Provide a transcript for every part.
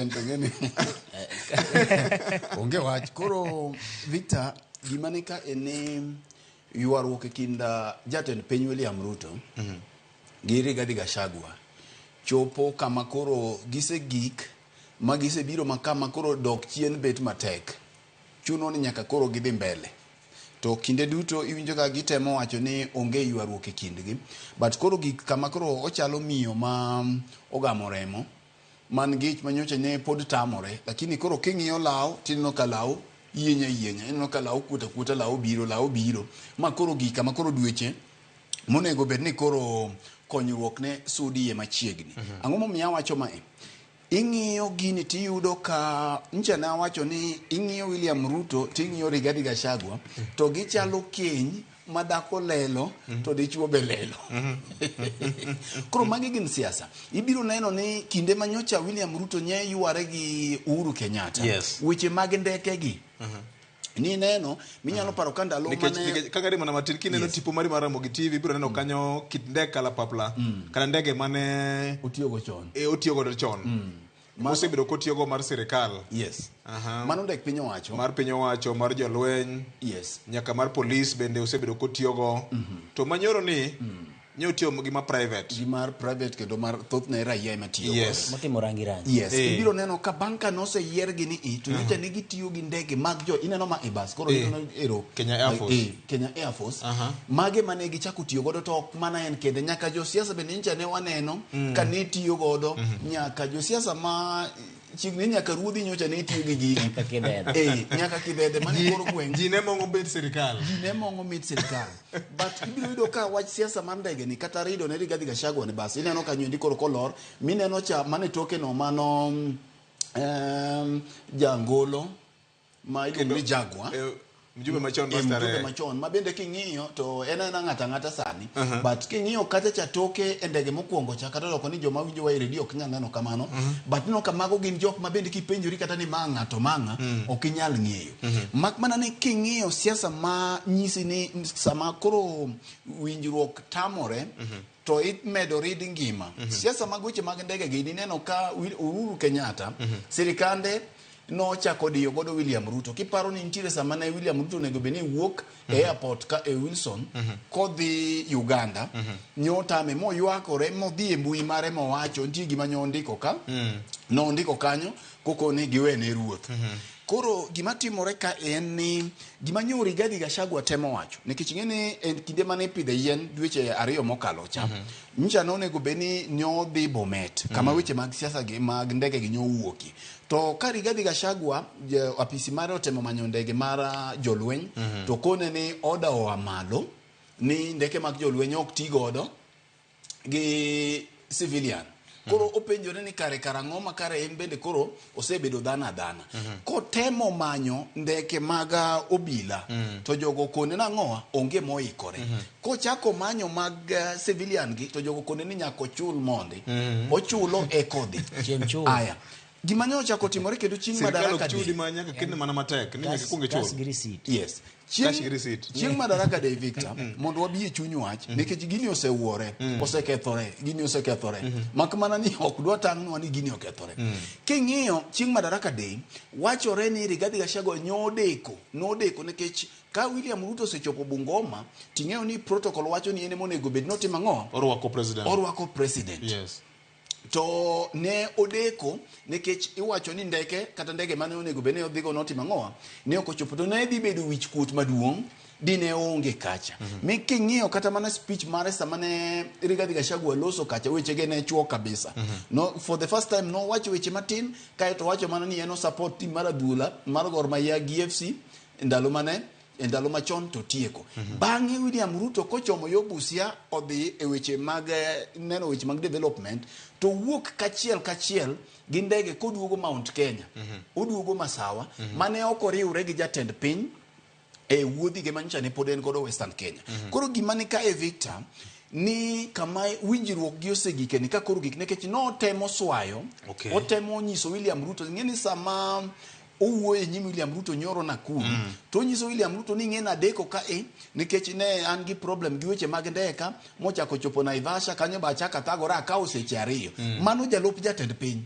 To ng'eni onge wach. Koro Victor, gima ni ka en ni ywaruok e kind jatend piny William Ruto gi Rigathi Gachagua chopo kama koro gisegik ma gisebiro ma kama koro dok chien bet matek. Chuno ni nyaka koro gidhi mbele. To kinde duto iwinjo ka gitemo wacho ni onge ywaruok e kindgi. But koro gik kama koro ochalo miyo ma ogamo remo man gi ich manyocha ne pod tamore lakini koro king'iyo law tineno ka law yieny ayienya ineno ka law kuot akuota law biro law biro ma koro gik kama koro dweche monego bed ni koro konyruok ne sudie machiegni. Ang'o momiyo awacho mae? Ing'iyo gini tiyudo ka ncha ne awacho ni ing'iyo William Ruto ting'iyo Rigathi Gachagua to gichalo keny ma dhako lelo to dichuo be lelo. Koro magi gin siasa. Ibiro neno ni kinde ma nyocha William Ruto nye yware gi Uhuru Kenyatta. Weche mag ndeke gi. Ni neno minyalo paro ka ndalo Nikech, mane nikech kaka mana matin kineno tipo mari mar Ramogi TV ibiro neno kanyo kit ndek kalapapla kata ndege mane otiyogo chon. e, otiyo godo chon. Mosebedo kotiyogo mar sirikal. Mano ndek piny owacho. Mar piny owacho, mar jolweny. Nyaka mar polis bende osebedo kotiyogo. To manyoro ni nye otiyo gi ma private. Gi mar private kendo mar thothne raia ema tiyo godo. Motimo rangi rangi. Ibiro neno ka bang' ka noseyiergi ni i to nyocha ne gitiyo gi ndege mag jo ineno ma e bas koro ineno ero Kenya Air Force. Kenya Air Force. Mage mane gichako tiyo godo to ok mana en kende nyaka josiasa bende nyocha ne waneno ka ne tiyo godo nyaka josiasa ma chiegni nyaka ruodhi nyocha ne tiyo gi gigi. Nyaka kidede. Nyaka kidede mane kor gweng'. Ji ne mongo bet sirikal. Ji ne mongo mit sirikal. But ibiro yudo ka wach siasa mar ndege ni kata rido ne Rigathi Gachagua ni bas ineno ka nyoendi koro kolor mineno cha mane toke no mano jangolo ma iluongo ni Jaguar. Mjumbe machon mar Mjumbe Starehe. machon ma bende king'iyo to en aena ng'ato ang'ata sani. But king'iyo kacha cha toke e ndege mokwongo cha kata loko ni joma winjo wa e redio ok nyal neno kamano. But ineno ka mago gin jok ma bende kipenjori kata ni ma ng'a to ma ng'a ok inyal ng'eyo. Mak mana ni king'iyo siasa ma nyisi ni sama koro winjruok tamore to imedo rid ngima. Siasa mag weche mag ndege gi ineno ka Uhuru Kenyatta sirikande nochako diyo godo William Ruto. Kiparo ni nitiere sama ne William Ruto onego bed ni wuok e airport ka e Wilson kodhi Uganda, nyotame moywakore modhi e mbui mare mowacho nitie gima nyondiko ka nondiko kanyo kokone giwene ruoth. Koro gima timore ka en ni gima nyo Rigathi Gachagua temo wacho nikech ing'e ni e kinde mane ipidhe yien dweche 2 mokalo cha nyocha nonego bed ni nyodhi Bomet kama weche mag siasa gi mag ndege gi nyowuokie. To ka Rigathi Gachagua apisi mare otemo manyo ndege mar jolweny to kone ni oda oa malo ni ndeke mag jolweny ok ti godo gi civilian. Koro openjore ni kare karang'o ma kare en bende koro osebedo dhano adhana. Kotemo manyo ndeke mag obila to jogo kone nang'o onge moikore. Kochako manyo mag civilian gi to jogo kone ni nyaka ochul mondi. Ochulo e kodhi. Chieng' chul. Aya. Gima nyo ochako timore kendo chieng' Sirikal Madaraka ok chudi Day. ma nyaka ketne mana matek ni nyaka ikuong ichul. Cash gi receipt. Yes. Cash gi receipt. Chieng' Madaraka Day Victor, mondo wabi e chuny wach, nikech gini osewuore, osekethore, gini osekethore. Mak mana ni ok dwa tang'nwa ni gini okethore. King'iyo chieng' Madaraka Day, wachore ni Rigathi Gachagua nyodeko, nodeko nikech ka William Ruto osechopo Bungoma, ting'eyo ni protocol wacho ni en ema onego bed ni otimo ang'o? Orwako president. Orwako president. To ne odeko nikech iwacho ni ndeke kata ndege mane onego bed ni odhigo notimo ang'owa ne ok ochopo to ne dhi bedo wich kuot maduong' dine oonge kacha. Mi king'iyo kata mana speech mare sama ne Rigathi Gachagua loso kacha wechege ne chuok kabisa. No, for the first time nowacho weche matin kaeto owacho mana ni en o support team mar adhula mar Gor Mahia gi FC ndalo mane e ndalo machon to tieko. Bang'e William Ruto kochomo yo Busia odhi e weche mag neno weche mag development to wuok kachiel kachiel gi ndege koduogo Mount Kenya. Oduogo Masawa mane ok oriwre gi jatend piny e wuodhige manyocha ne pod en godo Western Kenya. Koro gima ni kae Victor ni kama winjruok gi osegike ni ka koro gik nikech notemo swayo otemo nyiso William Ruto ing'e ni sama Owuoyo e nyim William Ruto nyoro Nakuru. To onyiso William Ruto ni ing'e nadeko ka e nikech ne an gi problem gi weche mag ndeka mochako chopo Naivasha kanyo ba achako athagora akawo seche ariyo. Mano jalup jatend piny.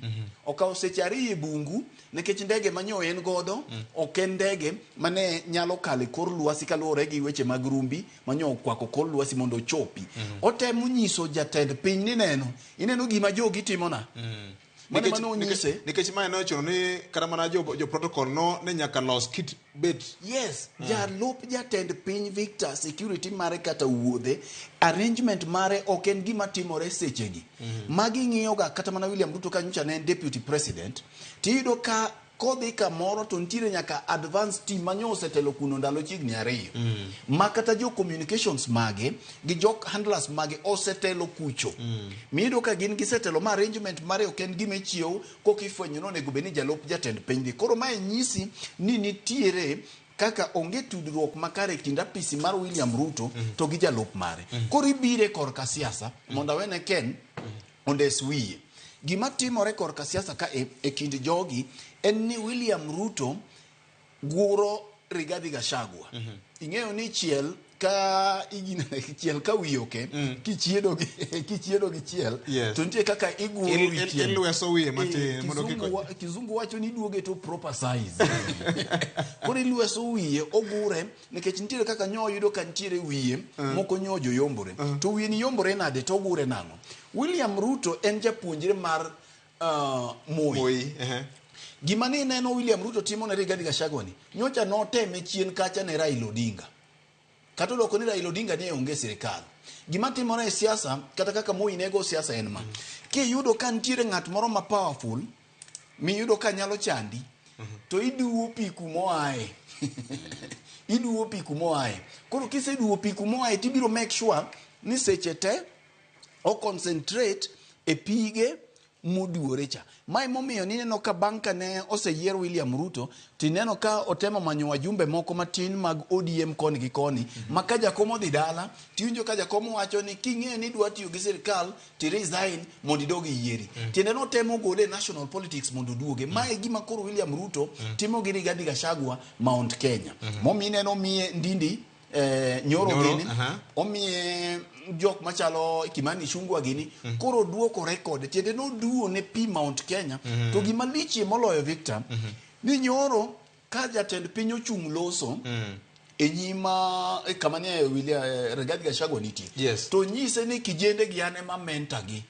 Okawo seche ariyo e bungu nikech ndege manyo en godo ok en ndege mane nyalo kalo e kor lwasi kaluwore gi weche mag rumbi manyo okwako kor lwasi mondo ochopi. Otemo nyiso jatend piny ni neno, ineno gima jogi timona. Mano ema nonyise. Nikech mae ne ochuno ni kata mana jo protocol no ne nyaka los kit bet. Yes, jalup jatend piny Victor, security mare kata wuodhe, arrangement mare ok en gima timore sechegi. Magi ng'iyoga kata mana William Ruto ka nyocha ne en deputy president, tiyudo ka kodhi kamoro to nitiere nyaka advance team manyo osetelo kuno ndalo chiegni ariyo. Ma kata jo communications mage gi jok handlers mage osetelo kucho. Miyudo ka gin gisetelo ma arrangement mare ok en gima ichiew koka ifwenyo ni onego bed ni jalup jatend piny dhi. Koro mae nyisi ni nitiere kaka onge tudruok makare e kind apisi mar William Ruto to gi jalup mare. Koro ibire korka siasa mondo awene Ken ondes wiye. Gima timore korka siasa ka e kind jogi en ni William Ruto guro Rigathi Gachagua. Ing'eyo ni chiel ka igine chiel ka wiye oke kichiedo gi chiel to nitie kaka iguro wi chiel. Ilweso wiye matin mondo kik Kizungu wacho ni iduoge to proper size. Koro ilweso wiye ogure nikech nitiere kaka nyo yudo ka nitiere wiye moko nyo joyombore. To wiye ni yombore nade to ogure nang'o? William Ruto en japuonjre mar Moi. Moi. Gima ni neno William Ruto timo ne Rigathi Gachagua ni, nyocha noteme chien kacha ne Raila Odinga. Kata odoko ni Raila Odinga ne onge sirikal. Gima timore e siasa, kata kaka Moi nego siasa en ma. Kiyudo ka nitiere ng'at moro ma powerful, miyudo ka nyalo chandi, to iduwo pi kumoaye. Iduwo pi kumoaye. Koro kiseduwo pi kumoaye, tibiro make sure ni seche te o concentrate e pige moduore cha. Mae momiyo nineno ka bang' ka ne oseyier William Ruto, tineno ka otemo manyo wajumbe moko matin mag ODM koni gi koni, ma ka jakom odhi dala, tiwinjo ka jakom wacho ni king'eyo ni idwa tiyo gi sirikal, ti resign mondo idog iyieri. Tiende notemo gole e national politics mondo oduoge. Mae e gima koro William Ruto timo gi Rigathi Gachagua Mount Kenya. Momiyo ineno miye Ndindi Nyoro gini, omiye jok machalo Kimani Ichung'wa gini, koro duokore kode. Tiende noduo ne pi Mount Kenya. To gima lichie moloyo Victor, ni Nyoro ka jatend piny ochung' loso e nyima kama ne William Rigathi Gachagua nitie. To nyise ni kijende gi an ema mentor gi.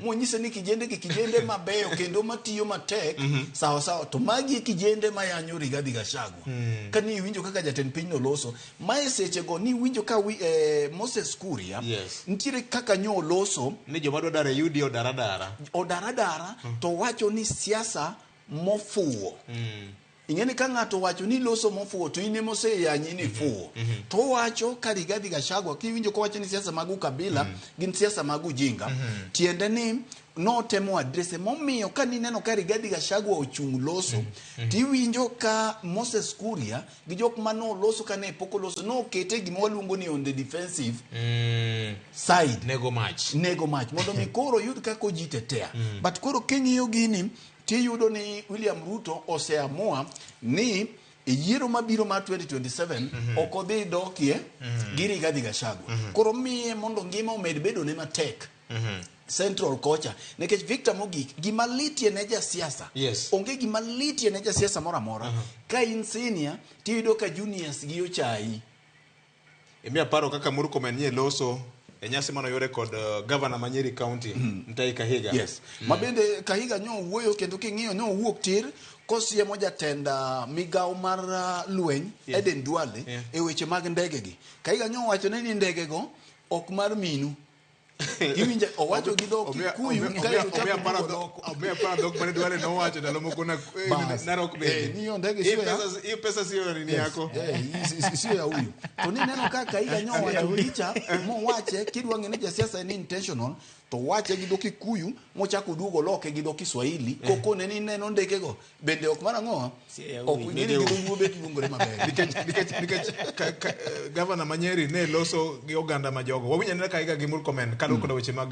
Monyise ni kijende gi kijende mabeyo kendo matiyo matek sawa sawa, to magi e kijende mayanyo Rigathi Gachagua. Ka ni iwinjo kaka jatend piny noloso, mae sechego ni iwinjo ka Moses Kuria nitiere kaka nyo oloso ni joma dwa dara e UDA odara dara. Odara dara, to wacho ni siasa mofuwo. Ing'e ni ka ng'ato wacho ni loso mofuwo to in ema oseyanyi ni fuwo. To owacho ka Rigathi Gachagua kiwinjo kowacho ni siasa mag ukabila gin siasa mag ujinga, tiende ni notemo address momiyo ka nineno ka Rigathi Gachagua ochung' loso, tiwinjo ka Moses Kuria gi jok manoloso ka ne pok oloso nokete gima waluongo ni on the defensive side. Nego mach. Nego mach mondo mi koro yud kaka ojitetea. But koro king'iyo gini tiyudo ni William Ruto oseamua ni e yiero mabiro mar 2027 ok odhi dokie gi Rigathi Gachagua. Koro miye mondo ngima omed bedo ne matek. Central kocha nikech Victor mogik gima litie ne jasiasa. Onge gima litie ne jasiasa moro amora. Ka in senior tiyudo ka juniors gi ochayi. Imiya paro kaka Murkomen nye loso e nyasi mane oyude kod governor ma Nyeri County, Mutahi Kahiga. Yes. Ma bende Kahiga nyo owuoyo kendo king'iyo nyo owuok tir kosiemo jatend migawo mar lweny Aden Duale e weche mag ndege gi. Kahiga nyo owacho ni ndege go ok mar minu. Iwinjo owacho gi dhok Kikuyu kae to chako duogo loko. Omiya paro dhok mane Duale nowacho ndalo moko Bas. Narok bende. Ni ndege Hii sio ya hii pesa sio nini Yes. yako? Sio ya huyu. To ni neno ka Kahiga nyo wacho gicha mowache kidwa ng'e ni jasiasa en intentional to wache gi dho Kikuyu mochako duogo loke gi dho Kiswahili kokone ni neno ndekego bende ok mar ang'o? Sio ya Ok huyu. ng'e ni gi dholuo bet luongore maber. Nikech gavana ma Nyeri ne loso gi oganda ma jogo. Wawinjo anena Kahiga gi Murkomen kaluwore koda weche mag